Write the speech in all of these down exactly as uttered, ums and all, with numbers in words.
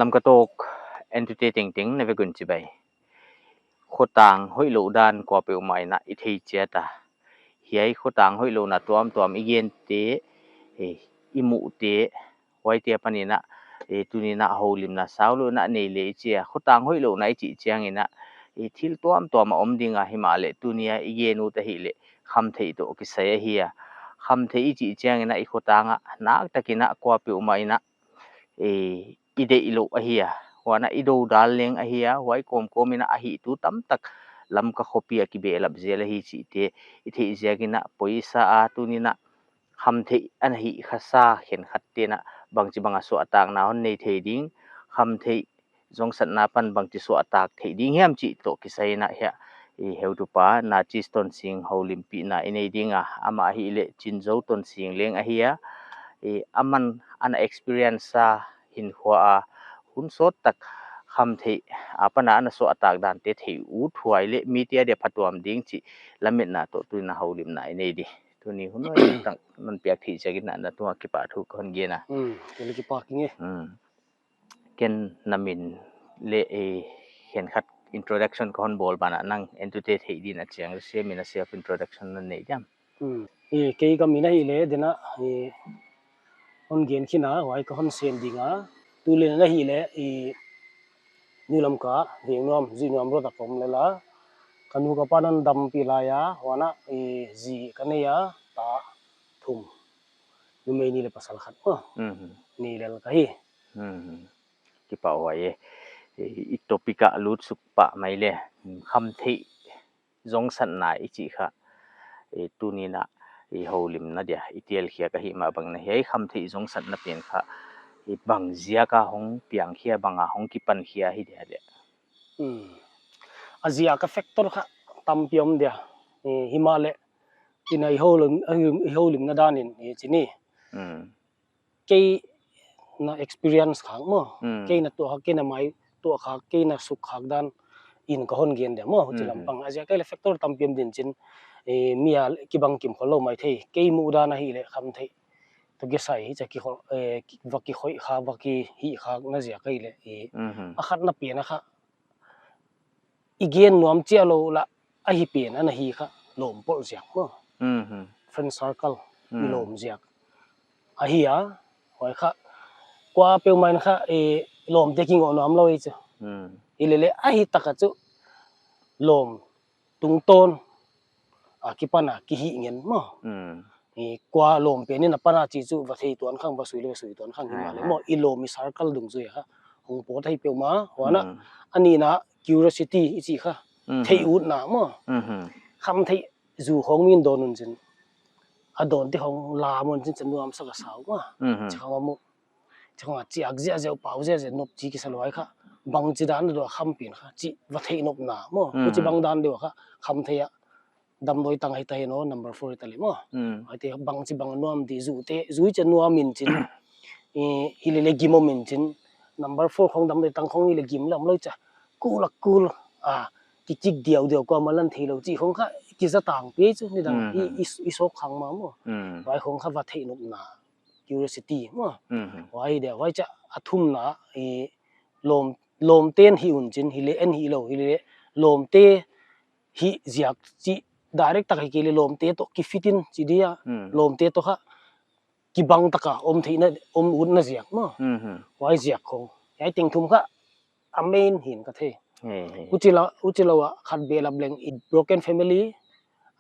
Lamka Talk entute tengteng na vek un chibai. Khotang hoihlou dan kuapeuhmah in i thei chiat a. Hiai khotang hoihlouhna tuamtuam i gente, eh, i muhte, huaite apan in, eh, tuni'n houlimna saulou in nei leh i chi a. Khotang hoihlouhna i chih chiangin, eh, thil tuamtuam a om ding a, himahleh tuni a i gen ut ahihleh khamtheih toh kisai ahi a. Khamtheih i chih chiangin i khotang ah naktakin kuapeuhmah in, eh, i deihlouh ahi a. Huan i doudal leng ahi a, huai kawmkawm in a hihtu tamtak Lamka khopi a kibehlap zel ahi chihte i theih ziakin poisa a tuni'n khamtheih ana hih khasa khenkhatte'n bangchibang a suahtakna hon nei thei ding, khamtheih zongsatna pan bangchi suahtak theih ding hiam chih toh kisai in hiai i heutupa Nachis Tonsing houlimpihna i nei ding a, amah ahihleh Chinzo Tonsing leng ahi a, i aman ana experience a hinkhua a hun sawttak khamtheih apan a ana suahtak dante theih uthuai leh mite adia phatuam ding chih lametna toh tuni'n houlimna i nei di. Tuni hun hoih tak non piak theih ziakin na tungah kipahthu ka hon gen a. Hmm, kei leh kipak ing e. Hmm. Ken na min leh, eh, khenkhat introduction ka hon bawl banah nang entute theih dingin a chiang, sia min a self introduction non nei diam? Hmm. Eh, kei ka min ahihleh, tuni'n, eh, hon gen khin a, huai ka hon sem ding a. Tulel in ahihleh, eh, New Lamka, Vengnuam, Zuihnuam road a ka om lel a. Ka nu ka pa non dampih lai a, huan, eh, zi ka nei a, ta thum. Numei nih leh pasal khat maw. Mhm. Nih lel ka hi. Mhm. Kipahhuai e. I, i topic ah lut suk pah mai leh. Khamtheih zongsatna i chih kha, eh, tuni'n i houlimna dia i tel khia ka hih mah bangin hiai khamtheih zongsatna pen kha, eh, bang ziak a hong piang khia, bang a hong kipan khia hi dia leh. Hmm. A ziak a factor kha tampi om dia. Eh, himahleh tuni'n i houlim, i houlimna danin, eh, chih ni. Hmm. Kei na experience khak maw. Hmm. Kei na tuah khak, kei na maituah khak, kei na suk khak dan in ka hon gen dia maw, huchi, hmm, lampang. A ziak ahihleh factor tampi om din chin, eh, mi a kibang kim khollou maithei. Kei muhdan ahihleh khamtheih toh kisai hichia kikhol, eh, ki, va kikhoih khak, va kihih khakna ziak ahihleh, eh, mhm, a khatna pen a kha i gen nuam chiahlou lah ahi pen ana hi kha lawm polh ziak maw. Mhm. Friend circle, i, hmm, lawm ziak ahi a, huai kha kuapeuhmah in kha, eh, lawmte kingoh nuam lou i chu. Hmm. Hileleh ahi tak a chu lawm tungtawn a kipan a kihih ngen maw. Hmm. I kua lawm pen in a pan a chih chu va thei tuan khang, va sui leh va sui tuan khang himahleh, aha, maw, i lawm i circle dungzui a kha hong pawt ahi peuhmah, huan, hmm, a nihna curiosity i chih kha, mhm, theih utna maw. Mhm. Khamtheih zu khong mi'n dawn un chin, a dawnte khong lam un chin, chih nuamsa ka sa ua. Mhm. Chih khong a mu, chih khong a chiak ziahziah, pau ziahziah, nop chih kisa lou a kha, bangchidan deuh a kham pen kha chih va theih nopna maw. Mhm. Huchibang dan deuh a kha khamtheih a damdawi tang hita hen aw, number four hita leh maw. Hmm. Huaite bangchibang nuam di, zute, zu chih nuam in chin. I, hileleh gim om in chin. Number four khong damdawi tang khong hileh gim lam lou chia. Cool a cool. Ah, kikick diaudiau, kuamah lan theilou chih khong kha kiza tangpi chu nidang. Hmm. I, i, i sawk khang mah maw. Hmm. Huai khong kha va theih nopna, curiosity maw. Hmm. Huai dia, huai chia a thumna, i, lawm, lawmte'n hih un chin, hileh en hihlou, hileh lawmte hih ziak chih direct tak hi kei leh lawmte toh kifit in chih dia, hmm, lawmte toh kha kibang taka om theihna, om utna ziak maw. Mhm. Huai ziak khong. Hiai teng thum kha a main hi'n ka thei. He, he. Huchi lou, huchi lou a khat behlap leng i broken family,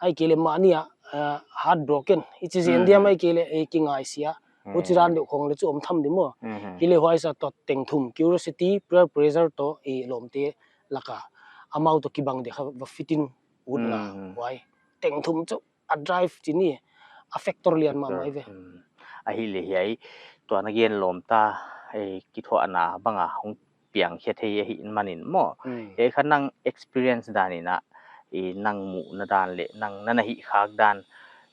ahihkeileh mahni a, eh, heartbroken. I chi zen, mhm, diam ahihkeileh, eh, kingaisia. He. Huchidan deuh khong leh chu om tham di maw. Mhm. Hileh huai sa toh teng thum, curiosity, peer pressure toh, eh, lawmte laka amau toh kibang dia kha va fit in utna, hmm, huai. Teng thum chu a drive chih ni, a factor lian mahmah ve. Hmm. Ahihleh hiai, tua na gen lawmta, eh, kithuahna bang a hong piang khia thei ahihmanin maw. Hmm. Hiai kha nang experience dan in, eh, nang muhna dan leh, nang na na hih khak dan,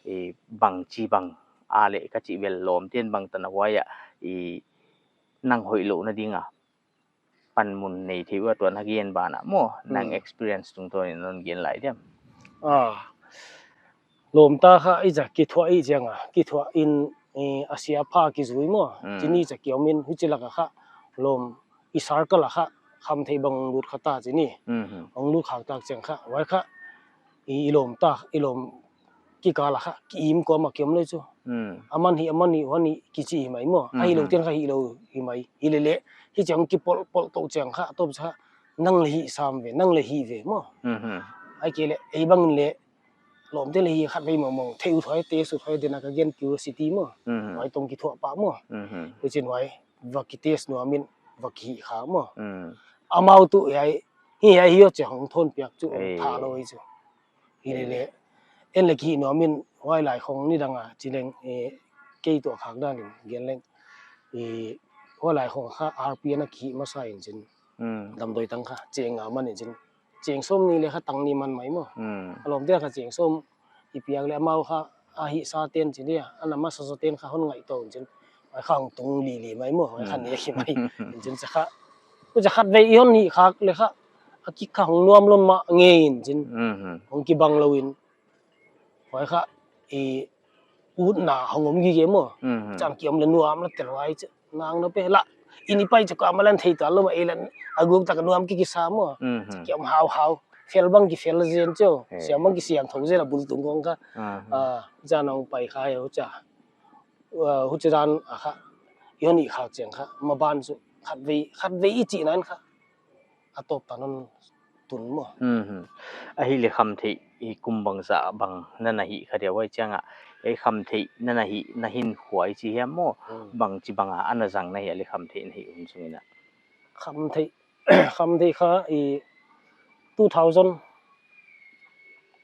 eh, bangchibang a leh ka chih bel lawmte'n bangtan a huai a, eh, nang hoihlouhna ding a panmun nei thei ua, tua na gen banah maw, nang, hmm, experience tungtawn in non gen lai diam? Ah, lawmta kha i za kithuah i chiang a, kithuah in, eh, a sia pha kizui maw. Hmm. Chih ni chia kiom in, huchi laka kha lawm i circle a kha, khamtheih bang lut kha ta chi ni. Mhm. Hong lut khak tak chiang kha, huai kha, i, i lawm ta, i lawm kikal a kha, ki-im kuamah ki om lou chu. Mm. Aman hi, aman hi, huan hi, kichi hi mai maw. Ahih lou Mhm. ten kha hih lou hi mai. Hilele, hichiang kipolh, polh tou chiang kha, a tawp kha, nang le hih sam ve, nang le hih ve maw. Mhm. Ahihkeileh, ei bang le, lawmte le hi khatvei mawngmawng, theih ut huai, test ut huai, dena ka gen curiosity maw. Mhm. Huai tong kithuah pah maw. Mhm. Huchiin huai, va kitest nuam in, va kihih kha maw. Mm. Amau tuh hiai, hi hiai hi aw chi hong thawn piak chu, Ei. tha lou hi chu. Hilele, en le kihih nuam in, huai lai khong nidang a, chi leng, eh, kei tuah khak dan in, gen leng, eh, huai lai khong kha R P ana kihih masa in chin. Mm. Damdawi tang kha, cheng nga man in chin. Cheng sawmnih le kha tang nih man mai maw. Mm. A lawmte kha cheng sawm i piak le amau kha a hihsa ten chi dia, ana masa zaw ten kha hon ngaihtuah un chin. Huai kha hong tung lili mai maw, huai kha Mm. nek hi mai. In chin cha kha. Hucha khatvei i hon hih khak le kha, a kik kha hong nuam lou mah ngei in chin. Mhm. Hong kibang lou in. Huai kha, i, utna hong om gige maw. Mhm. Chan ki om le nuam la tel huai chu. Nang na pe la. Ini pai chu ka malan thei ta lou ma e lan. A guk tak nuam ki kisa maw. Mhm. Ki om hau hau. Fel bang ki fel zen chu. Eh. Siam bang ki siam thou zen a bul tung kong kha. Mhm. Ah, chan hong pai kha hucha. Ah, hucha dan a kha. I hon hih khak chiang kha. Maban chu. Khatvei, khatvei i chih nan kha. A tawp tan hon tun maw. Mhm. Ahihleh khamtheih hi kum bangzah bang na na hih kha dia huai chiang a, ei khamtheih na na hih, na hinkhua i chi hiam maw, Mm. bangchi bang a ana zang na hia leh khamtheih na hih hun sung in a. Khamtheih, khamtheih kha i two thousand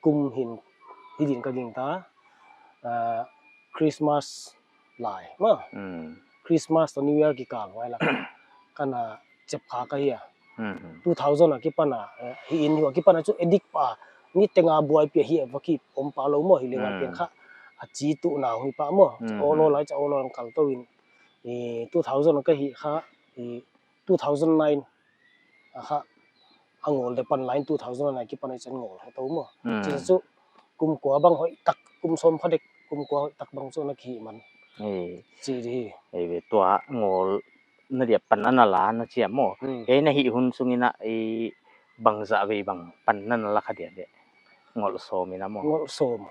kum hin hi din ka gingta, ah, Christmas lai maw. Mm. Christmas toh New Year kikal huai lak. Ka na chep kha ka hia. Mhm. Two thousand a kipan a, eh, hi in hi a kipan a chu addict pa. Niteng a buaipih hi a va ki om pah lou maw hilele Mm. pen kha. A chi tuh na hui pah maw. Mhm. Olo lai cha olo lang kal tou in. Eh, two thousand ka hih kha, eh, two thousand nine. A kha, a ngol de pan lai two thousand nine a kipan a chan ngol kha tou maw. Mm. Chi chu kum kua bang hoih tak, kum sawm phadek, kum kua hoih tak bang chu na ki hih man. Eh. Chi di. Ei ve tua ngol na dia pan ana la na chi a maw. Hmm. Ei na hih hun sung in a, ei bangzah vei bang pan na na la kha dia de. Ngol sawm in a maw. Ngol sawm.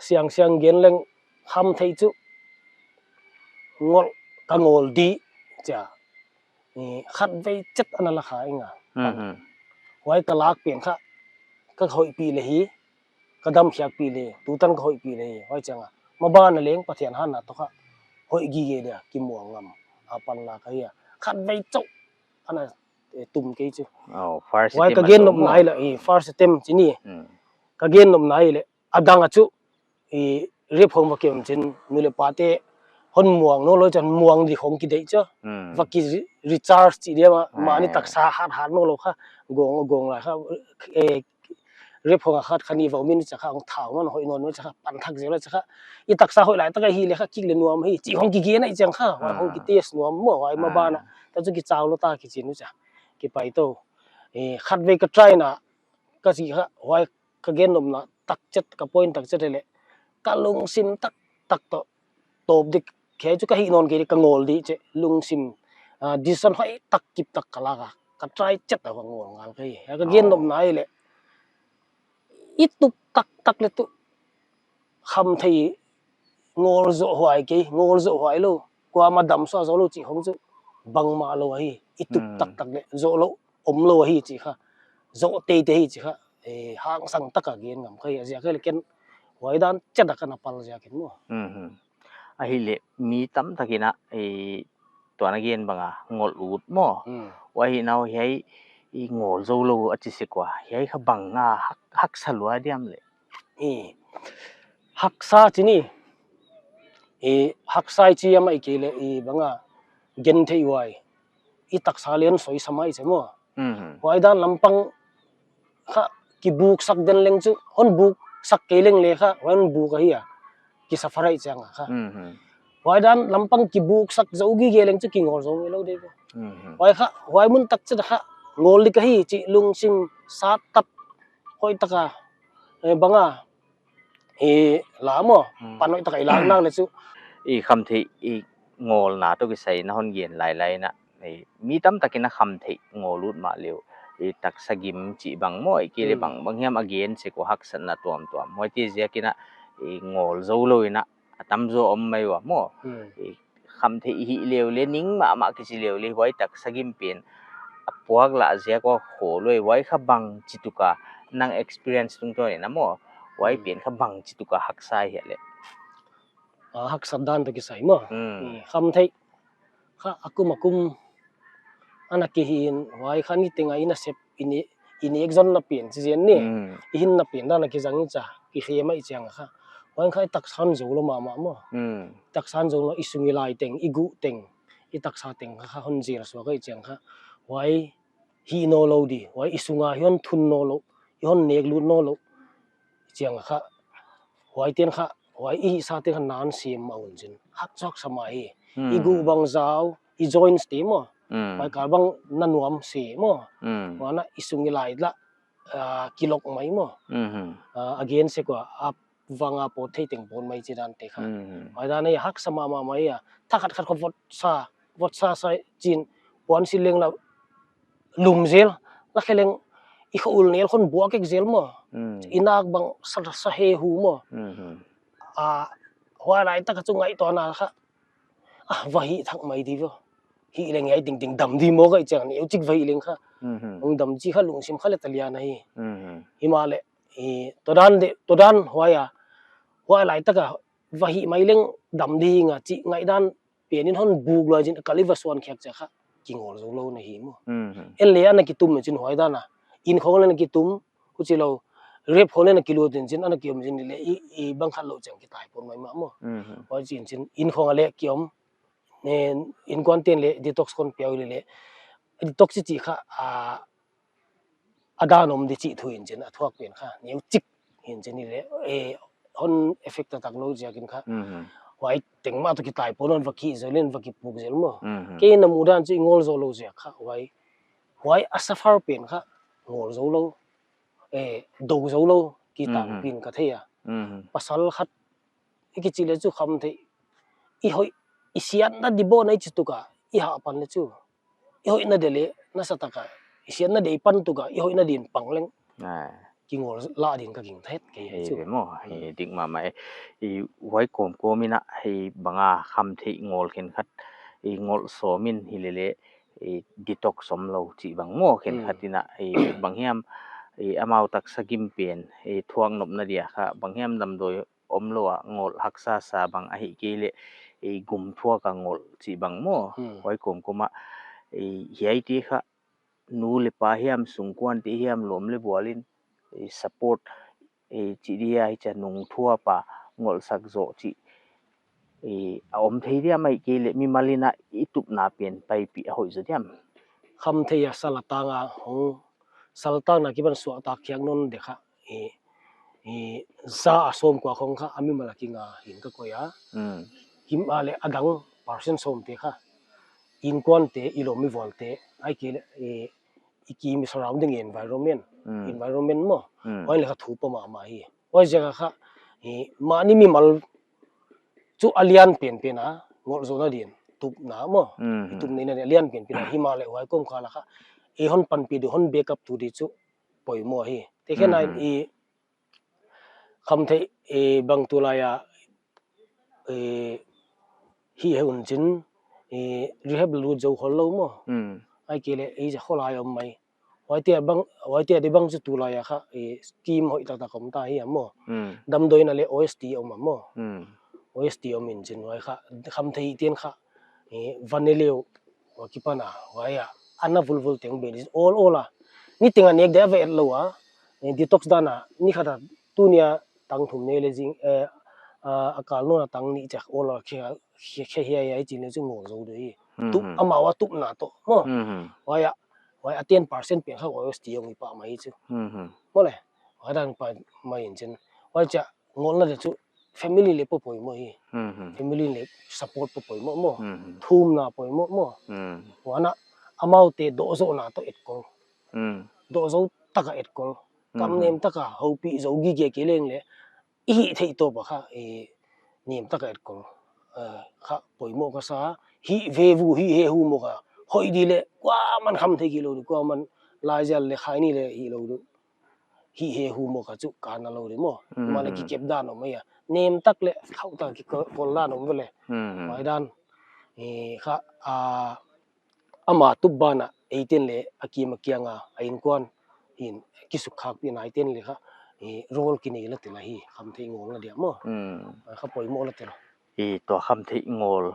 Siang siang gen leng khamtheih chu. Ngol ka ngol di chia. Eh, khatvei chet ana la kha ing a. Mhm. Huai ka lak pen kha. Ka hoihpih le hi. Ka damkhiakpih le, tutan ka hoihpih le, huai chiang a. Maban a leng Pathian hanna toh kha. Hoih gige dia, kimuang ngam. A pan la ka hia. Khatvei chauh. Ana, eh, tum kei chu. Oh, first Huai attempt ka a gen chauh nop maw. Nai le, eh, first attempt chi ni. Mm. Ka gen nop nai le, a dang a chu, eh, rep hong va ki om chin, nu le pa te, hon muang nawn lou chan muang di hong ki deih chu. Mm. Va ki re-, recharge chi dia ma, Ah. mani taksa hat hat nawn lou kha, gong, gong lai kha, eh, rep hong a khat kha ni va om in cha kha hong thau nawn hoih nawn cha kha pan thak zel cha kha. I taksa hoih lai tak a hi le kha kik le nuam hi chi hong ki gen a i chiang kha. Huai hong ki Ah. test nuam maw huai maban a. Ah. Ta chu kichau lou ta kichi nu cha. Kipai tou. Eh, khatvei ka try na ka chi kha huai ka gen nop na tak chet ka point tak chet le. Ka lungsim tak tak toh. Tawp dik khe chu ka hih nawn kei di ka ngol di che lungsim, ah, decision hoih tak kip tak ka la ka. Ka try chet a ka ngol ngal kei. Ka gen Oh. nop nai le. I tup tak tak le tu. Khamtheih ngol zoh huai kei, ngol zoh huai lou. Kuamah dam suah zoh lou chi hong chu. Bangmah lou ahi. I tup Hmm. tak tak le. Zoh lou, om lou ahi chi kha. Zoh teitei hi chi kha. Eh, hangsang tak a gen ngam kha hi. A ziak kha le ken. Huai dan chet a ka na pal ziak in maw. Mhm. Ahihleh mi tam tak in a, eh, tua na gen bang a ngol ut maw. Hmm. Huai hi nau hiai i ngol zou lou a chi sek ua. Hiai kha bang a hak, haksa lua diam le. I haksa chi ni. I haksa i chi a mai kei le i bang a gen thei huai. I taksa len soi sa mai che maw. Mhm. Huai dan lampang kha kibuk sak den leng chu, hon buk sak kei leng le kha, huai hon buk ahi a. Ki suffer ai chiang a kha. Mhm. Huai dan lampang kibuk sak zou gige leng chu kingol zou nge lou de. Mhm. Huai kha, huai mun tak chet a kha, ngol dik ahi chi lungsim sat tak hoih tak a, eh, bang a, eh, la maw, Hmm. pan hoih tak a i lak nak le chu. I khamtheih i ngolna toh kisai na hon gen lailai na. eh, mi tamtak in a khamtheih ngol ut mahle uh, eh, taksa gim chih bang maw, ahihkeileh bang, bang hiam a gen sek ua haksatna tuamtuam. Huaite ziak in a, eh, ngol zou lou in a, a tamzaw om mai ua maw. Eh, khamtheih hih le uh leh, ning mahmah kichi le uh leh, huai taksa gim pen a puak lah ziak ua khawl uh, huai kha bangchi tuk a nang experience tungtawn in a maw, huai pen kha bangchi tuk a haksa hia leh. A, haksat dan toh kisai maw. Hmm. Eh, khamtheih kha a kum a kum ana kihin, huai kha niteng a i nasep, i ne-, i nek zonna pen chi zen ni. Hmm. I hinna pen dan a kizang in chia, kikhe mai chiang kha. Huai kha i taksa hon zou lou mahmah maw. Hmm. Taksa hon zou lou, i sung i lai teng, i guh teng, i taksa teng kha, kha hon zel suak ahih chiang kha. Huai hih nawnlou di, huai i sung a hon thun nawnlou, i hon nek lut nawnlou. Chiang kha, huaite'n kha, huai i hihsa te'n kha na sem mah un chin. Hak chawk sa mah hi. Hmm. I guh bang zau, i joints te maw. Hmm. Huai kal bang na nuam se maw. Hmm. Huan a i sung i lai lah, ah, kilok mai maw. Hmm. Ah, against se kua, a vang a pawt thei teng pawt mai chi dan te kha. Hmm. Huai dan a haksa mahmah mai a. Thakhat khat kha vot sa, vot sa sa chin, puan sil leng lah lum zel, la khe leng i khawl nel khon buak ek zel maw. Hmm. I nak bang sa, sa he hu maw. Hmm. A, huai lai tak a chu ngaihtuahna kha. A, va hih thak mai di vo. Hih leng hiai ding ding dam di maw ka i chiang ni, eu chik va hih leng kha. Hmm. Hong dam chi kha lungsim kha leh talian ahi. Hmm. Himahleh, i, tua dan de, tua dan huai a. Huai lai tak a va hih mai leng dam di nga chi ngaihdan pen in hon buk lua chin, kal i va suan khiak chia kha, kingol zou lou na hi maw. Hmm. En leh ana kitum chin huai dan a. Inkhong leh ana kitum, huchi lou, rep khong leh ana kilut in chin, ana kiom chin leh, i, i bang khat lou chiang kitai pawt mai mah maw. Hmm. Huai chin chin, inkhong a leh kiom, nen, inkuan te'n leh detox kon piau leh leh. Detox chi chi kha, a, a dan om di chih thu in chin, a thuak pen kha, neu chik in chin ni leh, eh, hon effect taktak lou ziak in kha. Hmm. Huai teng mah toh kitai pawt in va kizou leh va kipuk zel maw. Hmm. Kei na muh dan chu i ngol zou lou ziak kha, huai. Huai a suffer pen kha, ngol zou lou, eh, dou zou lou, kitang pen ka thei a. Hmm. Pasal khat, i kichi leh chu khamtheih. I hoih, i siatna di bo na i chi tuk a, i hah pan leh chu. I hoihna di leh, nasa tak a. I siatna di pan tuk a, i hoihna din pang leng. Ah. Kingol lah din ka gingta het kei hi chu. Hi ve maw, hi dik mahmah e. I huai kawmkawm in a, hi bang a khamtheih ngol khenkhat, i ngol sawm in hi leh leh, i detox om lou chih bang maw khenkhat in a, i bang hiam, i amau taksa gim pen, i thuak nopna dia kha, bang hiam damdawi om lou a ngol haksa sa bang ahihkeileh, i gum thuak a ngol chih bang maw. Hmm. Huai kawmkawm a, i hiaite kha, nu leh pa hiam, sungkuan te hiam, lawm leh bual in, i support, i chi dia hi chia nung thuap a ngol sak zoh chih, i a om thei diam ahihkeileh mimal in a i tupna pen paipih a hoih zaw diam. Khamtheih a sal a tang a hong, sal tang na kipan suak tak khiak nawn di kha. I, i za a sawm kua khong kha, a mimal a kinga hi'n ka koih a. Hmm. Himahleh a dang percent sawm te kha. Inkuan te, i lawm i vual te, ahihkeileh, i, i kim i surrounding environment. Hmm. Environment maw. Hmm. Huai leh kha thu pha mahmah hi. Huai ziak a kha, i, mahni mimal chu a lian penpen a, ngol zohna din, tupna maw. Hmm. I tupna in a lian penpen a, himahleh huai kawmkal a kha. I hon panpih di, hon backup tu di chu, poimoh hi. Te khen a i khamtheih, eh, bang tulai a, eh, hi he un chin, eh, rehab lut zou khol lou maw. Hmm. Ahihkeileh, eh, za kholai om mai. Huaite bang, huaite di bang chu tulai a kha, eh, scheme hoih taktak om ta hi a maw. Hmm. Damdawi na leh O S T om a maw. Hmm. O S T om in chin huai kha, khamtheih te'n kha, eh, va ne leh uh, huai kipan a, huai a, ana vulvul teng be di, all, all a. Niteng a nek dia va et lou a, eh, detox dan a, ni khat a, tuni a tang thum ne leh zing, eh, a, a kal nawn a tang nih chia, all a, khe, khe, khe hiai, hiai, chin leh chu ngol zou di. Hmm. Tup, amau a tupna toh, maw. Hmm. Huai a, huai a ten percent pen kha, huai O S T hong i pah mai chu. Hmm. Maw leh, huai dan pah mai in chin. Huai chia, ngolna di chu family leh pha poimoh hi. Hmm. Family leh support pha poimoh maw. Hmm. Thumna poimoh maw. Hmm. Huan a amaute dohzohna toh etkol. Hmm. Dohzou tak a etkol. Kam nem tak a houpih zou gige kei leng leh. I hih theih tawp a kha, i nem tak a etkol. Eh, kha poimoh ka sa, hih ve vo, hih he hu maw kha. hoih di leh kuaman kham theih kilou di, kuaman lai zel leh khai ni leh hilou di. Hi he hu mo ka chu ka na lou di mo. Mm. Mala kikep dan om mai a. Nem tak leh khauh tak kikol dan om ve leh. Mm. Huai dan. Eh, kha, ah, ama tup ban a eiten leh a kim a kiang a, a innkuan in kisukkhakpih na eiten leh kha, eh, role kinei la tel ahi, khamtheih ngol na dia mo. Mm. Kha poimoh la tel. I tua khamtheih ngol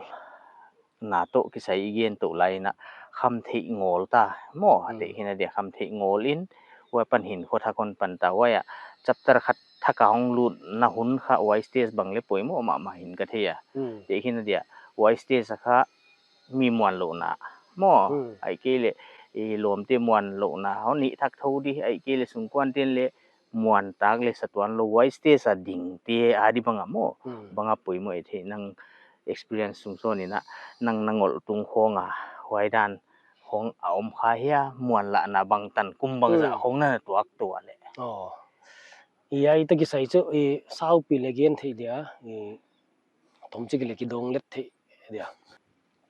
na toh kisai i gen toh lai in a khamtheih ngol ta mo. Mm. Tehkhin a dia khamtheih ngol in, huai pan hinkhua thak hon pan ta, huai a chapter khat thak a hong lutna hun kha huai stage bang leh poimoh mahmah hi'n ka thei a. Mm. Tehkhin a dia huai stage a kha mi muanlouhna mo. Mm. Ahihkeileh i lawmte muanlouhna hon hih thak thou di, ahihkeileh sungkuante'n leh muan tak leh sa tuan lou, huai stage a dingte a di bang a mo. Mm. Bang a poimoh i thei, nang experience sung sawn in a, nang na ngolh tung khong a, huai dan khong a om kha hia, muanlahna bangtan kum bangzah Mm. khong na na tuak tou a leh. Oh. I ai ta kisai chu, i saupi leh gen theih dia, i tomchik leh kidong let theih dia.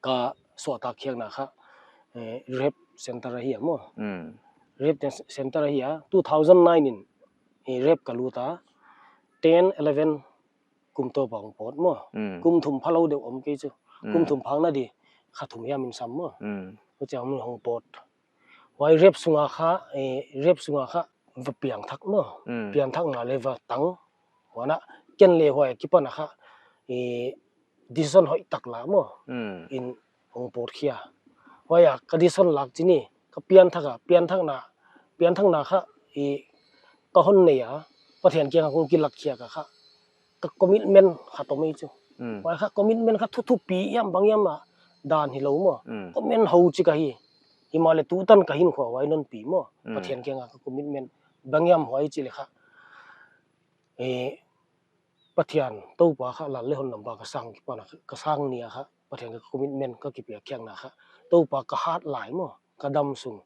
Ka suahtak khiakna kha, eh, rehab center ahi a mo. Mm. Rehab te-, center ahi a, two thousand nine in, eh, rehab ka lut a, ten, eleven kum toh bang pawt mo. Mm. Kum thum phalou deuh om kei chu. Mm. Kum thum phak na di, kha thum hiam in sam mo. Mm. Huchiang mi hong pawt. Huai rehab sunga kha, eh, rehab sunga kha va piangthak mo. Mm. Piangthakna leh va tang. Huan a ken leh huai akipan a kha, eh, decision hoih tak la mo. Mm. In hong pawt khia. Huai a ka decision lak chih ni, ka piangthak a, piangthakna, piangthakna kha, eh, ka hon nei a, Pathian kiang a kong kilak khiak a kha, ka commitment kha toh mai chu. Mm. Huai kha commitment kha thuthupi hiam bang hiam a dan hilou mo. Mm. Commitment hou chik ahi. Himahleh tutan ka hinkhua huai hon pi mo. Mm. Pathian kiang a ka commitment bang hiam huai chih leh kha. Eh, Pathian Toupa kha lal leh hon lam pa ka sang kipan a, ka sang ni a kha, Pathian ka commitment ka kipiak khiakna kha, Toupa ka hat lai mo, ka dam sung.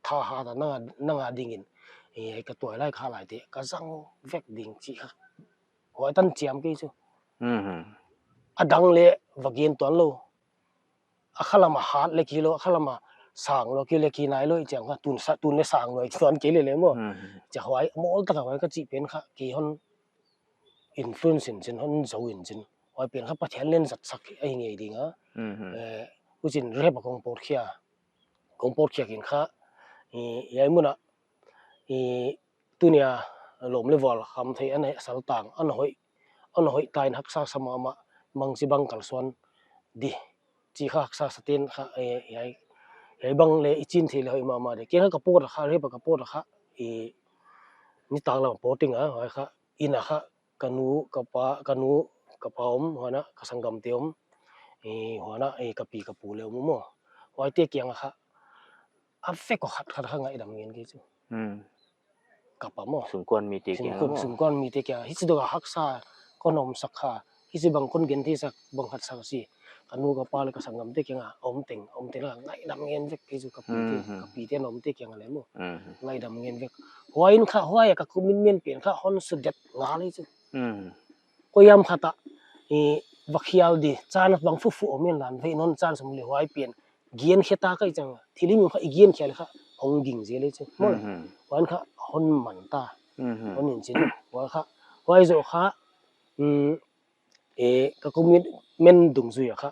Tha hat a nang a, nang a dingin, eh, ka tuailai kha laite, ka zang vek ding chih kha. Huai tan chiam kei chu. Mhm. A dang leh va gen tuan lou. A khalam a hat leh kilou, a khalam a sang lou kilou, kinai lou i chiang kha, tun sa, tun leh sang lou i tuan kei leh leh mo. Mhm. Chia huai, mawl tak a huai ka chih pen kha, kei hon influence in chin, hon zou in chin. Huai pen kha Pathian leng zatsak ahi ngei ding a. Mhm. Eh, huchiin rehab a kong pawt khia. Kong pawt khiak in kha, i, hiai mun a, i, tuni a lawm leh vual khamtheih ana saltang, ana hoih, ana hoih ta in haksa sa mahmah, mang chibang kalsuan di. Chih kha haksa sa te'n kha, eh, hiai, hiai bang leh i chin theih leh hoih mahmah di. Ken kha ka pawt a kha, rehab a ka pawt a kha, i, nitaklam pawt ding a, huai kha, inn a kha, ka nu, ka pa, ka nu, ka pa om, huan a ka sanggamte om, eh, huan a, eh, ka pi ka pu leh om mo. Huaite kiang a kha, a vek a khat khat kha ngaihdam ngen kei chu. Hmm. Ka pa mo. Sungkuan mite kiang a mo. Sungkuan mite kiang a. Hichi dok a haksa, kon omsak kha. Hichibang kon gentheisak bang khat sa si. Ka nu ka pa leh ka sanggamte kiang a, om teng, om teng a ngaihdam ngen vek kei chu ka pite, mhm, ka pite omte kiang a leh mo. Mhm. Ngaihdam ngen vek. Huai in kha, huai a ka commitment pen kha hon sudet ngal ei chu. Mhm. Koi hiam khat a, i, va khial di, chance bang fufu om in lan, vei non chance om leh huai pen. Gen khe ta kei chang, thil himhim kha i gen khia leh kha, hong ging zel ei chu. Mo leh. Mhm. Huai in kha hon man ta. Mhm. Hon in chin. Huai kha, huai zoh kha, um, e, ka commitment dungzui a kha,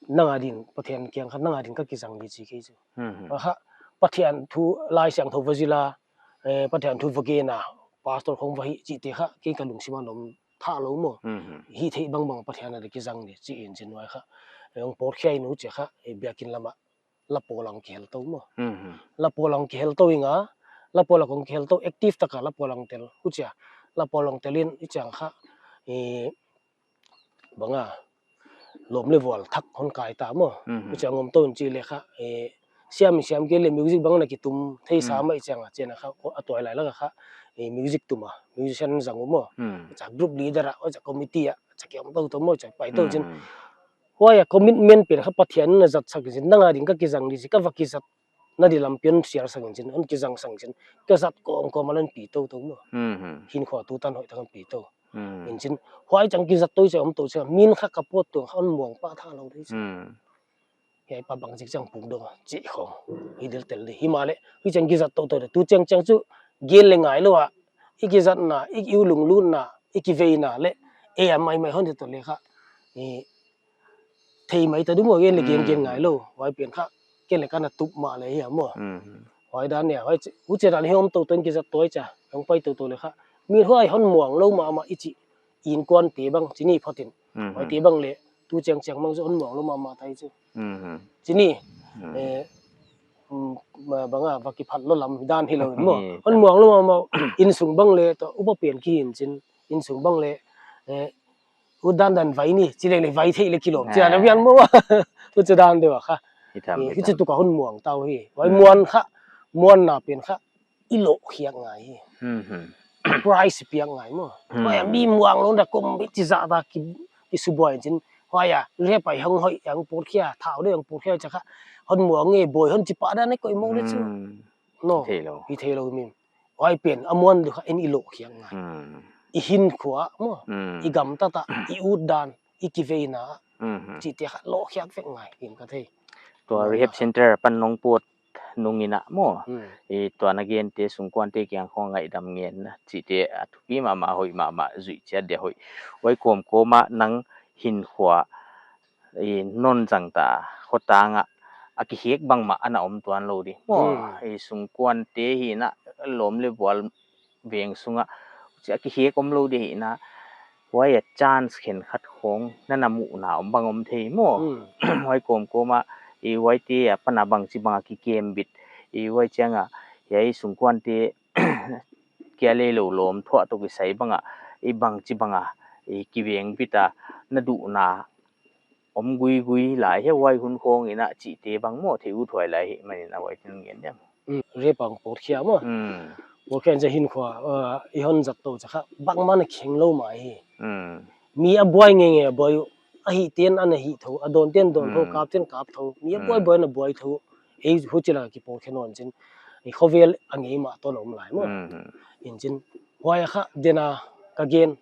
nang a din, Pathian kiang kha, nang a din ka kizang di chi kei chu. Mhm. Huai kha, Pathian thu, Laisiangthou va zil a, e, Pathian thu va gen a, pastor khong va hih chihte kha, kei ka lungsim a om thei lou mo. Mhm. Hih theih bangbang Pathian a di kizang di chi in chin huai kha. E, hong pawt khia in huchia kha, e, biakin lam a, lapawl a kihel tou mo. Mhm. Lapawl a kihel tou ing a, lapawl a kong kihel tou active tak a lapawl a tel, huchia. Lapawl a tel in, i chiang kha, e, bang a, lawm leh vual thak hon kai ta mo. Mhm. Huchia ngom tou in chi leh kha, e, siam, siam kei leh music bang na kitum thei sa, mhm, mai chiang a, chiang a kha, a tuailai lak a kha, e, music tum a, musician zang u mo. Mhm. Chia group leader a, chia committee a, chia kiom tou tou mo, chia pai tou chin. Mhm. Huai a commitment pen kha Pathian in a zatsak in chin, nang a din ka kizang di chi, ka va kizat na di lam pian sial sak in chin, hon kizang sak in chin, ka zat kawmkawm a hon pi tou tou mo. Mhm. Hinkhua tutan hoih tak a hon pi tou. Mhm. In chin, huai chang kizat tou chia om tou chia, min kha ka pawt tou, hon muang pah thei lou di chi. Mhm. Hiai pa bangchik chiang puk dong a, chih khong. Hi dil tel di. Himahleh, hi chiang kizat toutou di. Tu chiang chiang chu, gen leh ngailou a. I kizatna, i, i u lunglutna, i kiveina leh. E a maimai hon di tou leh kha. I thei mai ta di maw, gen leh gen gen ngailou. Huai pen kha. Ken leh ka na tup mah leh hi a maw. Huai dan nia, huai chi, huchi dan hi om toutou in kizat tou chia. Hong pai toutou leh kha. Mi huai hon muang lou mahmah i chi. Innkuan te bang, chini photin. Huai te bang leh, tu chiang chiang bang chu hon muang lou mahmah tai chu. Chini, eh, um, ma-, bang a, va kiphat lou lam dan hilou maw. Hon muang lou mahmah, innsung bang leh, tou upa pen kihin chin, innsung bang leh, eh, u dan dan vai ni, chi leh leh vai thei leh kilawm, chi dan a vian maw. Huchi dan deuh a kha. Hi tham, hi tham. Huchi tu ka hon muang tou hi. Huai muan kha, muanna pen kha, i loh khiak ngai hi. Price piak ngai maw. Huai a mi muang lou na kum bit chi zah ta ki, ki subuai chin. Huai a, rehap a hong hoih, hong pawt khia, thau deuh hong pawt khia chia kha. Hon muang e, buai hon chi pah dan e koih maw leh chu. No, hi theilou. Hi theilou mi. Huai pen, a muan deuh kha, en i loh khiak ngai. I hinkhua maw. I gamtat a, i ut dan, i kiveina. Chihte kha loh khiak vek ngai, in ka thei. Tua rehab center pan nong pawt nung in a maw. I tua na gente sungkuante kiang khong ngaihdam ngen na. Chihte a thupi mahmah hoih mahmah zuih chiat dia hoih. Huai kawmkawm a nang hinkhua i non zang ta khotang a a kihiak bangmah ana om tuan lou di. Maw, i sungkuante hi na lawm leh bual veng sung a. Chia kihiak om lou di hi na. Huai a chance khenkhat khong na na muhna om bang om thei maw. Huai kawmkawm a, i huaite a pan a bangchi bang a kikem bit. I huai chiang a, hiai sungkuante kia leh lou lawm thuah toh kisai bang a, i bangchi bang a, i kiveng bit a, na duhna om guigui lai hi huai hun khong in a chihte bang maw thei ut huai lai hi manin a huai tin ngen diam. Rehab a pawt khia maw. Pawt khia chia hinkhua, eh, i hon zat tou chia kha, bangmah na kheng lou mah hi. Mi a buai ngeingei a buai uh, a hih ten ana hih thou, a dawn ten dawn thou, kap ten kap thou. Mi a buai buai na buai thou. Ei huchi lak a kipawt khe nawn chin. I khovel a ngei mah tou lawm lai maw. In chin, huai a kha, den a ka gen.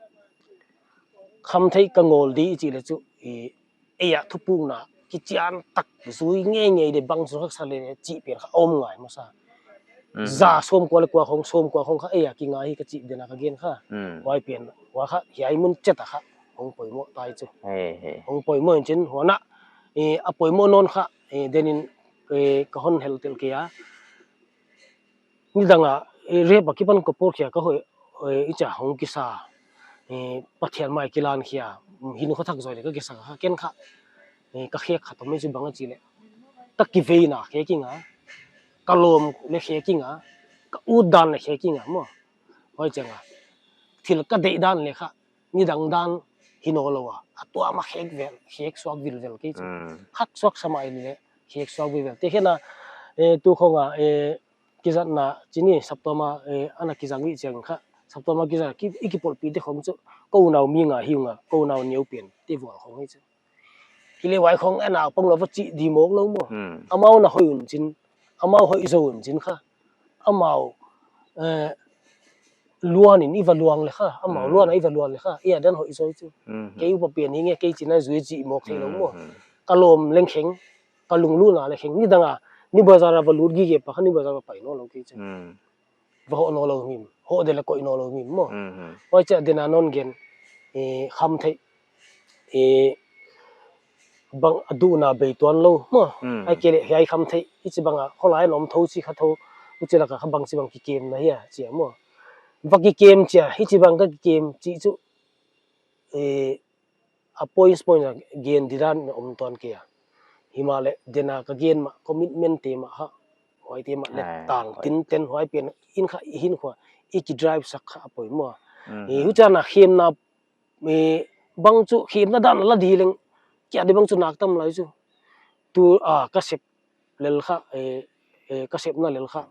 Khamtheih ka ngawl di i chih leh chu, i, ei a thupukna, kichian tak zui ngeingei di bang chu haksa leh chih pen kha om ngai masa. Za sawmkua leh kua khong, sawmkua khong kha, ei a kinga hi ka chih den a ka gen kha. Huai pen, huai kha, hiai mun chiat a kha, hong poimoh tai chu. Hong poimoh in chin, huan a, i, a poimoh nawn kha, i, den in, i, ka hon hel tel kei a. Nidang a, eh, rehab a kipan ka pawt khia ka hoih, eh, i chia hong kisa, eh, Pathian mai kilan khia, mm, hinkhua thak zaw leh ka kisa kha ken kha, eh, ka khek khat om ei chu bang a chih leh. Ka kiveina khek inga, ka lawm leh khek inga, ka ut dan leh khek inga maw. Huai chiang a, thil ka deih dan leh kha, nidang dan hi nawn lou a, a tuam a khek vel, khek suak vilvel kei chu. Khak suak sa mai leh, khek suak vilvel. Te khen a, eh, tu khong a, eh, kizatna, chini saptuam a, eh, ana kizang i chiang kha, saptuam a kizat, ki, i kipawlpih te khong chu, ka unau mi nga hi ung a, ka unau neu pen, te vual khong hi chu. Hi leh huai khong ana pang lou va chih di mawk lou maw. Amau na hoih un chin, amau hoih zaw un chin kha. Amau, eh, luan in i va luang leh kha, amau luan a i va luan leh kha, i a den hoih zaw chu. Kei upa pen hi nge, kei chihna zui chih mawk theilou maw. Ka lawm leng kheng, ka lunglutna leng kheng, nidang a, New Bazar a va lut gige pa kha New Bazar va pai nawn lou kei chu. Va hoh nawn lou mim, hoh de leh koih nawn lou mim maw. Huai chia den a non gen, eh, khamtheih, eh, bang a duhna bei tuan lou maw. Ai ke leh hiai khamtheih, hichi bang a, kholai lawm thou chi kha thou, huchi lak a kha bangchi bang kikem na hia, chia maw. Va kikem chia, hichi bang ka kikem chih chu, eh, a points points a gen di dan om tuan kei a. Himahleh, den a ka gen mah, commitment te mah kha, huai te mah leh tang tin ten huai pen in kha, i hinkhua, i kidrive sak kha a poimoh. Eh, huchi a na khemna, eh, bang chu khemna dan la di leng, kia di bang chu nak tam lai chu. Tu, ah, ka sep lel kha, eh, eh, ka sepna lel kha,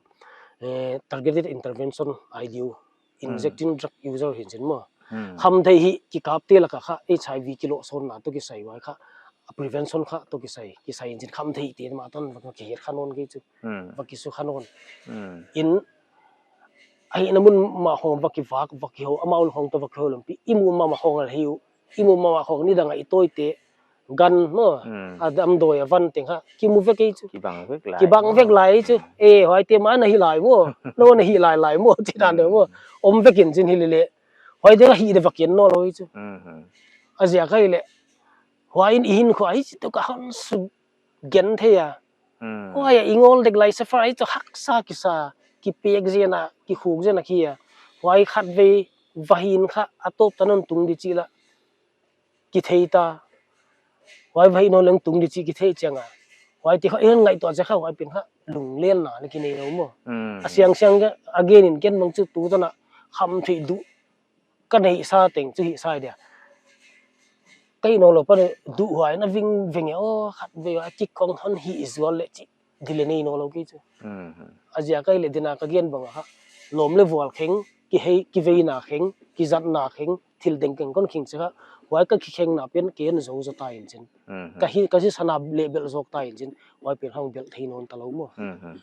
eh, targeted intervention I D U, injecting drug user hi chin maw. Khamtheih hi kikapte lak a kha H I V kilohsawnna toh kisai huai kha, a prevention kha toh kisai, kisai in chin khamtheih te mah tan va kihet kha nawn kei chu. Va kisu kha nawn. In, a hihna mun mah khong va kivak, va kihou, amau khong toh va kihou lampi, i mu mahmah khong a hi uh, i mu mahmah khong nidang a i tawite, gan maw, hmm, a damdawi a van teng kha kimu vek ei chu. Kibang vek lai, kibang maw, vek lai chu. Hmm. Eh, huaite mah na hih lai maw, nou na hih lai lai maw, chi dan deuh maw. Hmm. Om vek in chin hilele. Huaite kha hih deuh va ken nawnlou ei chu. Hmm. A ziak ahihleh, huai in i hinkhua hi chituka hon sugen thei a. Hmm. Huai a i ngawl dek lai sapphire chu haksa kisa, kipek zen a, kikhuk zen a kia. Huai khatvei va hih in kha a tawp tan hon tung di chih lah kithei ta. Huai va hih nawn leng tung di chih kithei chiang a. Huaite kha i hon ngaihtuah chiang kha huai pen kha lunglelna leng kinei lou maw. Hmm. A siangsiang a gen in ken bang chu tu tan a khamtheih duh ka neihsa teng chu hihsa dia. Ka hih nawnlou pan duh huai na vingveng e, aw, khatvei a kik khong hon hih zual leh chih di leng nei nawnlou kei chu. Mhm. A ziak ahihleh dinga ka gen bang a kha, lawm leh vual kheng, kihei, kiveina kheng, kizatna kheng, thil dengdeng kon kheng chiang kha, huai ka kikhengna pen ken zou zaw ta in chin. Mhm. Ka hi, ka hi sana leh belh zawk ta in chin, huai pen hong belh thei nawn talou maw. Mhm.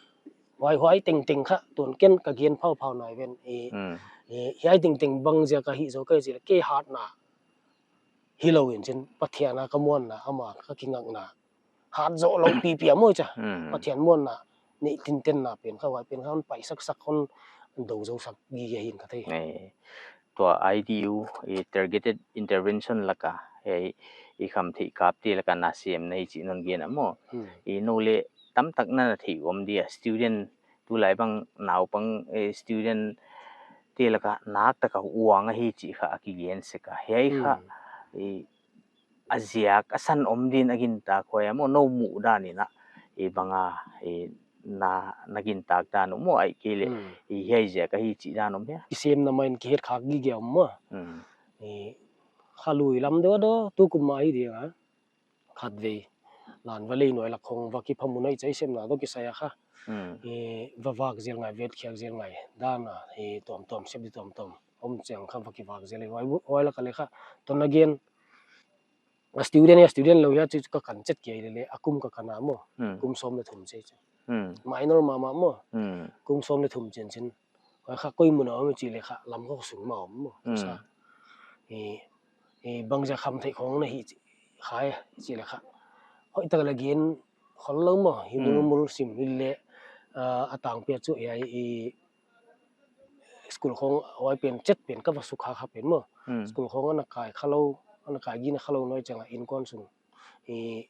Huai, huai tengteng kha, tuan ken ka gen phauphau nai ven, e, mm, e, hiai tengteng bang ziak a hih zaw ka hi chih leh, kei hatna hilou in chin, Pathian a ka muanna, ama ka kingakna hat zoh lou pipi a maw chia. Mm. Pathian muanna neih tintenna pen kha, huai pen kha hon paisaksak, hon dou zousak gige hi in ka thei. Eh, tua I T U, i targeted intervention laka, eh, i khamtheih kapte laka na sem na hi chih non gen a maw. Hmm. I nou leh tamtak na na theih om dia, student, tulai bang naupang, eh, student te laka nak taka uang ahi chih kha a kigen sek a. Hiai kha, hmm, eh, a ziak a san om din a gintak huai a maw, nou muhdan in a, eh, bang a, eh, na, na gintak dan om maw, ahihkeileh, hmm, eh, hiai ziak ahi chih dan om hia? Kisemna mah in kihet khak gige om maw. Hmm. Eh, kha lui lam deuh a deuh, tukum mah hi dia. Khatvei, lan va lei nuai lak khong va kiphamun a i chai semna deuh kisai a kha. Hmm. Eh, va vak zel ngai, vetkhiak zel ngai, dan a, eh, tuamtuam, sep di tuamtuam om chiang kha va kivak zel, huai, huai laka leh kha, tun again, a student, a student lou hia chu ka kan chet kei lele, a kum ka kan a maw. Hmm. Kum sawm leh thum chei chu. Hmm. Minor mahmah maw. Hmm. Kum sawm leh thum chin chin. Huai kha koi mun a om chih leh kha, Lamka sung mah om maw. Hmm. Sa. I, i bangzah khamtheih khong na hi chi, khai chih leh kha, hoihtak leh gen khollou maw. Hi, hmm, mulmul sim hileh, ah, a tangpi a chu hiai i school khong huai pen chet pen ka va sukha kha pen maw. Hmm. School khong ana kai khalou, ana kai gin khalou nuai chiang a inkuan sung, i,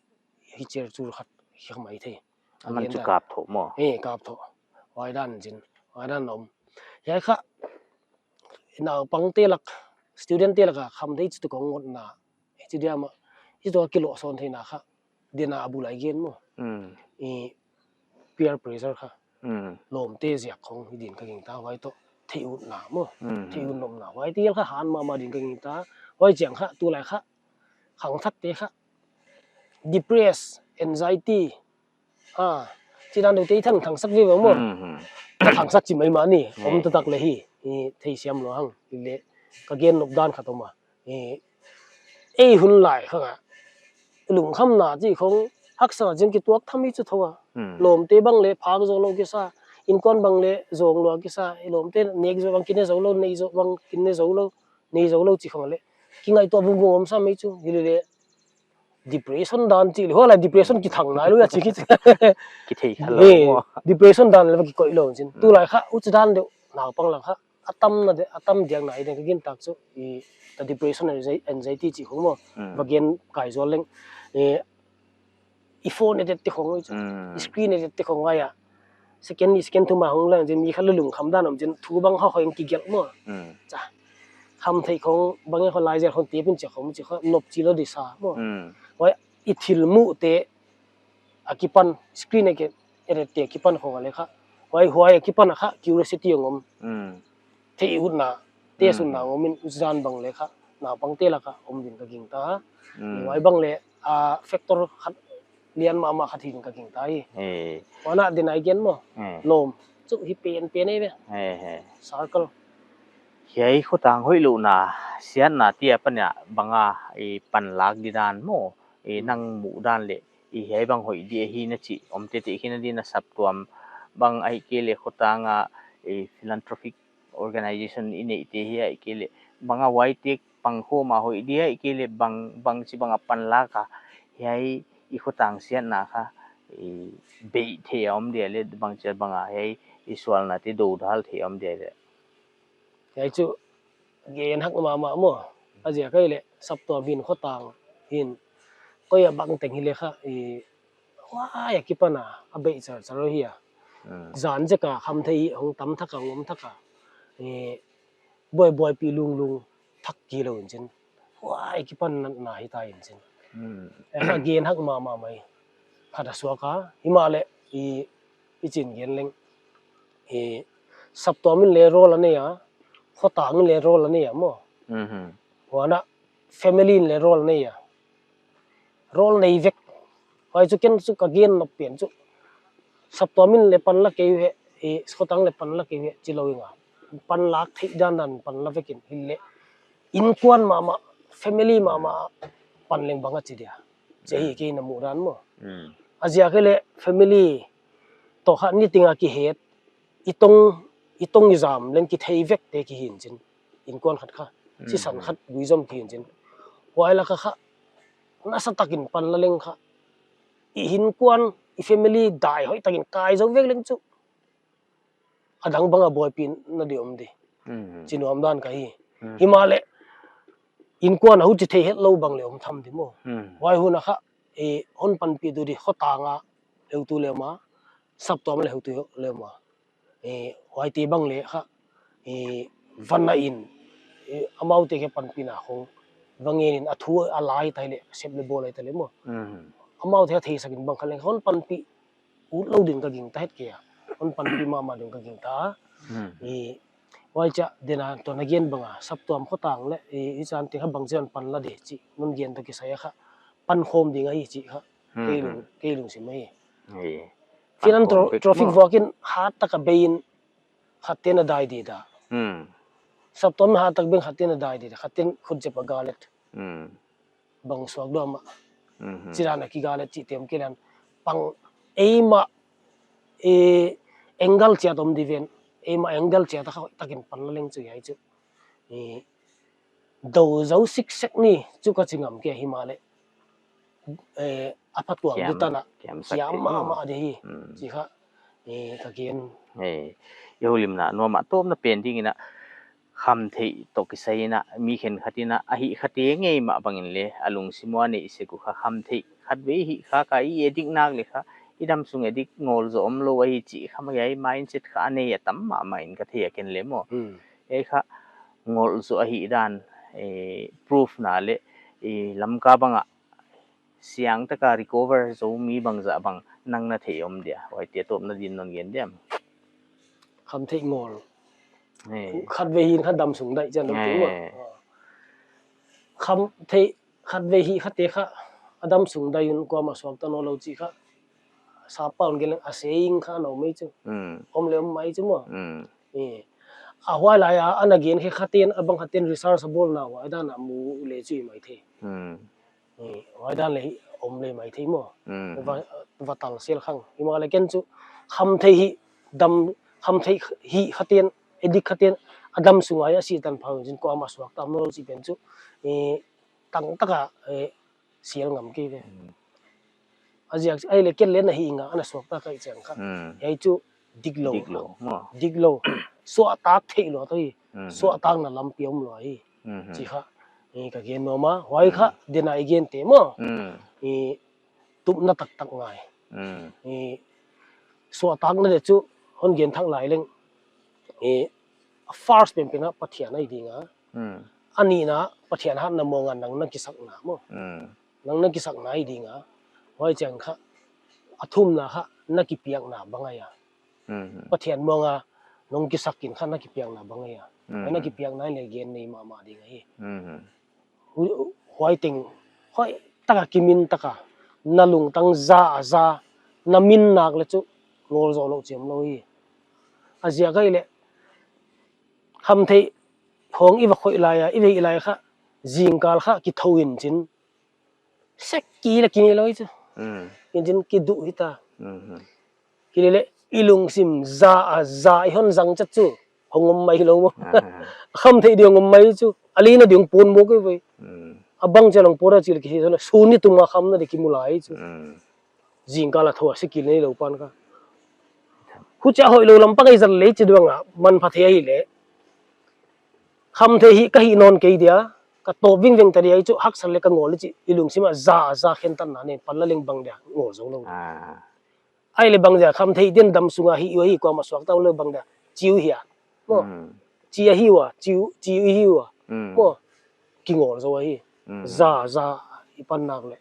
hi cher chur khat hi kha maithei. Aman chu kap thoh maw? Eh, kap thoh. Huai dan chin, huai dan om. Hiai kha, naupangte lak, student te laka khamtheih chituka ngotna, eh, chi dia mah, chituka kilawhsawn theihna kha, dinga a bul a i gen maw. Hmm. I peer pressure kha. Hmm. Lawmte ziak khong hi din ka gingta, huai toh theih utna maw. Hmm. Theih ut nopna. Huaite kha han mahmah din ka gingta. Huai chiang kha, tulai kha, khangthakte kha, depress, anxiety, ah, chi dan deuh te i thang, thangsak vive maw. Hmm, hmm. Thangsak chi mai mah ni, om taktak leh hi, i theisiam lou hang, i leh, ka gen nop dan khat om a. I, ei hun lai kha nga, lungkhamna chi khong, haksa chin kituak tham hi chu tho a. Hmm. Lawmte bang leh phak zou lou kisa, inkuan bang leh zong lou kisa, i lawmte nek zou bang kine zou lou, nei zou bang kine zou lou, nei zou lou chi khong leh. Kingaihtuah vungvung om sa mai chu, hilele, depression dan chih leh, huai lai depression kithang nailou a chi khi. Kithei khalou maw. Depression dan leh va kikoih lou chin. Hmm. Tulai kha, huchi dan deuh, naupang lak kha, a tam na de, a tam diak na i den ka gintak chu, i, ta depression, anxi-, anxiety chi khong maw. Hmm. Va gen kai zual leng. I, i phone addict te khong, hmm, screen addict te khong ahi a. Second ni, second thum a hong lang, chin mi kha lungkham dan om chin, thu bang kha hoih kigelh maw. Hmm. Cha. Khamtheih khong, bang e kho lai zel khong te pin che khong, che kho, nop chi lou di sa maw. Hmm. Huai, i thil muhte, a kipan, screen a ke, addict te a kipan khong a leh kha. Huai, huai a kipan a kha, curiosity hong om. Hmm. Theih utna, te, hmm, sunna om in zan bang leh kha, naupangte laka om din ka gingta. Hmm. Huai bang leh, a, factor khat lian mahmah khat hi din ka gingta hi. Eh. Huan a dinga i gen maw. Eh. Lawm. Chu hi pen pen ei ve. Eh, eh. Circle. Hiai khotang hoihlouhna, siatna te apan a bang a, i panlak di dan maw. I, hmm, nang muhdan leh, i hiai bang hoih di ahi na chih, om tete hi na di na saptuam bang ahihkeileh khotang a, i philanthropic organization i neihte hi ahihkeileh, bang a huaite pangkhawm a hoih di ahihkeileh, bang, bangchi bang a panlak a, Hiai i khotang siatna kha i beih thei a om dia leh bangchiat bang a hiai i sualna te dodal thei a om dia leh. Hiai chu gen hak mahmah maw. A ziak ahihleh saptuam hi'n khotang hi'n koi a bang teng hileh kha i huai a kipan a a beih charchar hi a. Mm. Zan zek a khamtheih hong tam thak a, hong om thak a, i buaibuaipi lunglung thak kilou in chin. Huai kipan na, na hita in chin. Mm. E kha gen hak mahmah mai. Khat a suak a, himahleh i, i chin gen leng. I saptuam in leng role a nei a, khotang in leng role a nei a maw. Mhm. Huan a family in leng role a nei a. Role nei vek. Huai chu ken chu ka gen nop pen chu. Saptuam in leng pan la kei ve, i khotang leng pan la kei ve, chi lou ing a. Pan lak theih dandan pan la vek in hileh. Inkuan mahmah, family mahmah pan leng bang a chi dia. Chi hi Mm. kei na muhdan maw. Mm. A ziak ahihleh family toh kha niting a kihet, i tong, i tong i zam leng kithei vek te ki hi in chin. Inkuan khat kha, Mm. sisan khat guizom ki hi in chin. Huai lak a kha, nasa takin pan la leng kha. I hinkuan, i family dai hoih takin kai zou vek leng chu. A dang bang a buaipi na di om di. Mm. Chi nuam dan ka hi. Mm. Himahleh, inkuan a huchi thei hetlou bang leng om tham di maw. Mm. Huai hun a kha, i hon panpih tu di khotang a heutu leng om a, saptuam leng heutu leng om a. I huaite bang leng kha, i van a in, i amaute khe panpihna khong, van ngen in a thu a la hita leh, sep leh bawl hita leh maw. Mm. Amaute a theisak in bang kha leng hon panpih, utlou din ka gingta het kei a. Hon panpih mahmah din ka gingta. Mm. I huai chia dena toh na gen bang a, saptuam khotang leh, i, i chan te kha bangchi'n pan la di chi, non gen toh kisai a kha, pan khawm ding ahi chi kha, Mm. kei lung, kei lungsim ahi. Ei. Philan Pan khawm tro-, bek trophy maw. Vuak in hat tak a bei in khat ten a dai di da. Mm. Saptuam hat tak bei in khat ten a dai di da. Khat ten khut zep a galet. Mm. Bang suak dua mah. Mhm. Chi dan a kigalet chi tem kilan. Pang eimah, e, angle chiat om di ven. Eimah angle chiat a kha takin pan la leng chu hiai chu. I, dou zou siksek ni chu ka chi ngam kei himahleh. Eh, a phatuam Kiam, di tan a. kiam sak Kiam thei mahmah maw. di hi. Hmm. Chi kha, eh, ka gen. Eh, i houlimna, nuam a tawpna pen ding in a khamtheih toh kisai in a, mi khenkhat in a, a hih kha te ngei mah bang in leng, a lungsim ua neih sek uh kha khamtheih. Khatvei hih kha ka i addict nak leh kha, i damsung addict ngawl zaw omlou ahi chih kha mah hiai mindset kha a nei a tam mahmah in ka thei a ken leng maw. Hmm. Ei kha ngawl zaw ahihdan, eh, proof na leh, eh, Lamka bang a siang tak a recover zou mi bangzah bang nang na theih om dia. Huaite tawpna din non gen diam. Khamtheih ngawl. Eh. Khatvei hih kha damsung daih chian lou tu maw. Eh. Khamtheih khatvei hih kha te kha a damsung daih un kuamah suakta nawnlou chih kha. Sap a hon gen leng a saying kha na om mai chu. Hmm. Om leh om mai chu maw. Hmm. Eh. A huai lai a, ana gen khe kha ten, a bang kha ten research a bawlna huai dan a mu leh chu i mai thei. Hmm. Eh, huai dan leh hi om leh mai thei maw. Hmm. Va, va tal sel khang. Himahleh ken chu khamtheih hih dam, khamtheih hih kha ten, addict kha ten, a damsung a hi a si tan phau in kuamah suakta nawnlou chih pen chu. Eh, tang tak a, eh, sial ngam kei ve. Hmm. A ziak, ahihleh ken leng na hih nga, ana suakta ka hih chiang kha. Hmm. Hiai chu diklou. Diklou, maw. Diklou. Suahtak theih lou toh hi. Hmm. Suahtakna lampi omlou hi. Hmm. Chi kha. I ka gen nuam a. Huai kha, Hmm. dena i gen te maw. Hmm. I tupna taktak ngai. Hmm. I suahtakna leh chu, hon gen thak lai leng. I first penpen a Pathian ahi ding a. Hmm. A nihna Pathian hatna muang a nang na kisakna maw. Hmm. Nang na kisakna ahi ding a. Huai chiang kha, a thumna kha, na kipiakna bang ahi a. Hmm. Pathian muang a, nong kisak in kha na kipiakna bang ahi a. Hmm. Huai na kipiakna leh gen nei mahmah ding ahi. Hmm. Hu-, huai teng, hoih tak a kimin tak a, na lungtang za a za, na min nak leh chu, ngawl zaw lou chiam lou hi. A ziak ahihleh, khamtheih hong i va khoih lai a, i veih lai kha, zingkal kha kithou in chin. Sek ki leh ki ni lou hi chu. Mm. In chin kiduh hita. Mhm. Hileleh, i lungsim za a za i hon zang chet chu. Hong om mai lou maw. Ah. Khamtheih di hong om mai chu. A lina di hong pun maw kei ve. Mm. A bang chia long pora chil ki hi zona, sun ni tung a khamna di ki mu lai chu. Mm. Zingkal a thoh a sikil nei lou pan kha. Huchia hoihlou lam pang ei zat leh chi duang a, manpha thei ahi leh. Khamtheih hi ka hi nawn kei dia, ka tawp vingveng ta dia chu, haksat leh ka ngawl chi, i lungsim a za, za khentatna nei, pan la leng bang dia, ngawl zou lou. Ah. Ahihleh bang dia, khamtheih din dam sunga hi, ua hi, kuamah suakta lou bang dia, chi uh hia. Maw. Mm. Chi ahi ua, chi uh, chi uh hi ua. Mm. Maw. Ki ngawl zou ahi. Mm. Za, za, i pan nak leh.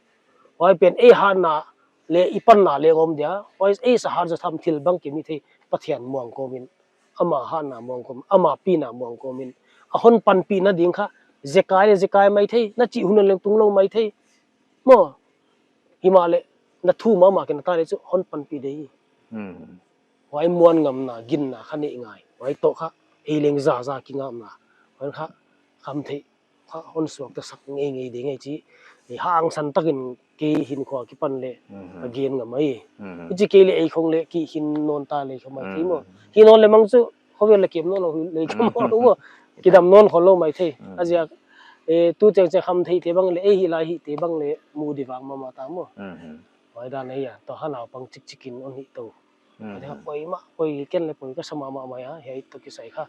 Huai pen ei hatna leh, i panna leh om dia. Huai ei sa hat zaw tham thil bang ki mi thei, Pathian muang kawm in. Ama hatna muang kawm, ama pina muang kawm in. A hon panpihna ding kha, zekai leh zekai mai thei, na chih hun leng tung lou mai thei. Maw, himahleh, na thu mahmah kei na ta leh chu hon panpih di. Hmm. Huai muan ngamna, ginna kha nei ngai. Huai toh kha, ei leng za za ki ngamna. Huai kha, khamtheih, kha hon suakta sak ngeingei di ngai chi. Ei hangsan takin kei hinkhua kipan leh, Mhm. a gen ngam ahi. Mhm. I chi kei leh ei khong leh ki hin nawn ta leh kha mai thei maw. Mhm. Hi nawn leh mang chu, khovel leh kem nawn lou leh kha maw lou maw. Kidam nawn khol lou mai thei. Mhm. A ziak, eh, tu cheng cheng khamtheih te bang leh, ei hi lai hi te bang leh, mu di vang mahmah ta maw. Mhm. Huai dan ahi a, toh hanau pang chikchik in hon hi tou. Mhm. Ati kha poimoh, poi ken leh poi ka sa mahmah mai a, hiai toh kisai kha.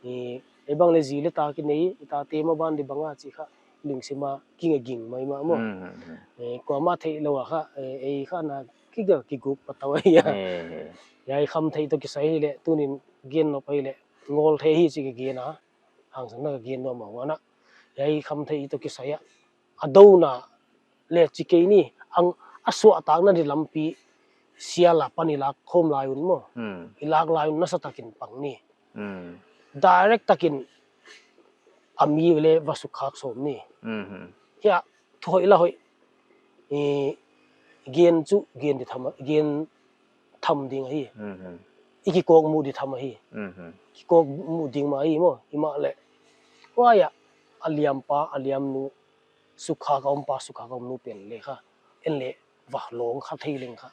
I, ei bang leh zi leh ta ki nei, i ta te maban di bang a chi kha, lungsim a ki nge ging mai mah maw. Mhm. Eh, kuamah theih lou a kha, eh, ei kha na ki ga ki guk patau ahi a. Eh. Hiai khamtheih toh kisai leh, tunin gen nop ahihleh, ngawl theih hi chi ka gen a. Hangsan na ka gen nuam a huan a. Hiai khamtheih toh kisai a. A douna leh chi kei ni, ang a suahtakna di lampi sial a pan i lak khawm lai un maw. Hmm. I lak lai un nasa takin pang ni. Hmm. Direct takin a mi leh va sukkhak sawm ni. Mhm. Hiai, thu hoih la hoih. I gen chu, gen di tham, gen tham ding ahi. Mhm. I kikawkmuh di tham ahi. Mhm. Kikawkmuh ding mah ahi maw, himahleh. Huai a, a liampa, a liamnu, sukha ka ompa, sukha ka omnu pen leh kha. En leh, va lawng kha thei leng kha.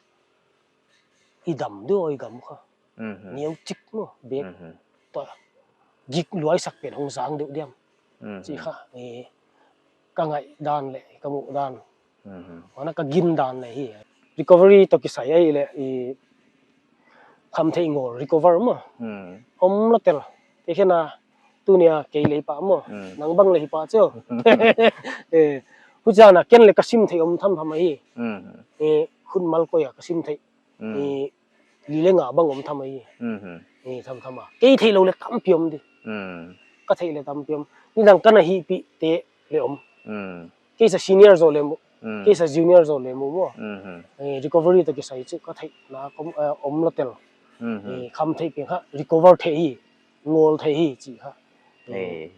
I dam deuh i gam kha. Mhm. Niau chik maw, bek. Mhm. Toh, gik luaisak pen hong zang deuh diam. Mhm. Chi kha, eh, ka ngaihdan leh, ka muhdan. Mhm. Huan a ka gindan leh hi. Recovery toh kisai ahihleh, i khamtheih ngawl recover maw. Mhm. Om la tel. Te khen a, tunia kei leh pah maw. Mhm. Nang bang leh hi pah cheu. Eh, huchiin a ken leh ka sim theih om thamtham ahi. Mhm. Eh, hun mal koi a ka sim theih. Mm. I, li leh nga bang om tham ahi. Mhm. I, thamtham a. Kei theih lou leh tampi om di. Mm. Ka theih leh tampi om. Nidang ka na hihpih te leh om. Mm. Kei sa senior zaw leh mu. Mm. Kei sa junior zaw leh mu maw. Mhm. I, recovery toh kisai chu ka theihna om, eh, om la tel. Mhm. I, khamtheih pen kha recover theih hi. Ngawl theih hi chi kha. I, Eh,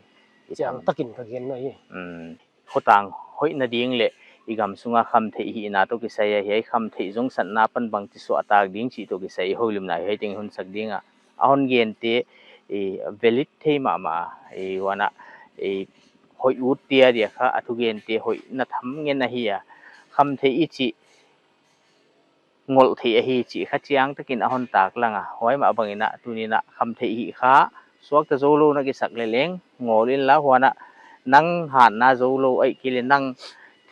i chiang tham. Takin ka genna hi. Mm. Khotang hoihna ding leh i gam sunga khamtheih hihna toh kisai a hiai khamtheih zong satna pan bangchi suahtak ding chih toh kisai i houlimna hiai teng hun sak ding a. A hon gente, i, valid thei mahmah a, i, huan a, i, hoih ut te adia kha, a thugente hoihna tham ngen ahi a. Khamtheih i chih ngolh theih ahi chih kha chiang takin a hon taklang a. Huai mah bangin a, tuni'n a khamtheih hih kha, suakta zoulou na kisak leh leng, ngawl inla huan a, nang hatna zoulou ahihkeileh nang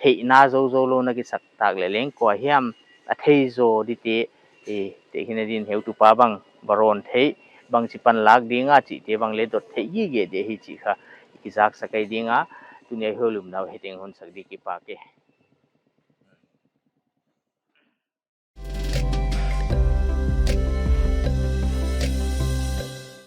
theihna zou zoulou na kisak tak leh leng, kua hiam a thei zaw dite, eh, tehkhinna din heutupa bang, va rawn theih, bangchi pan lak ding a chihte bang leh dot theih gige di ahi chih kha, i kizaksak ahi ding a, tuni a i houlimna uh hiai teng hun sak di, kipak e.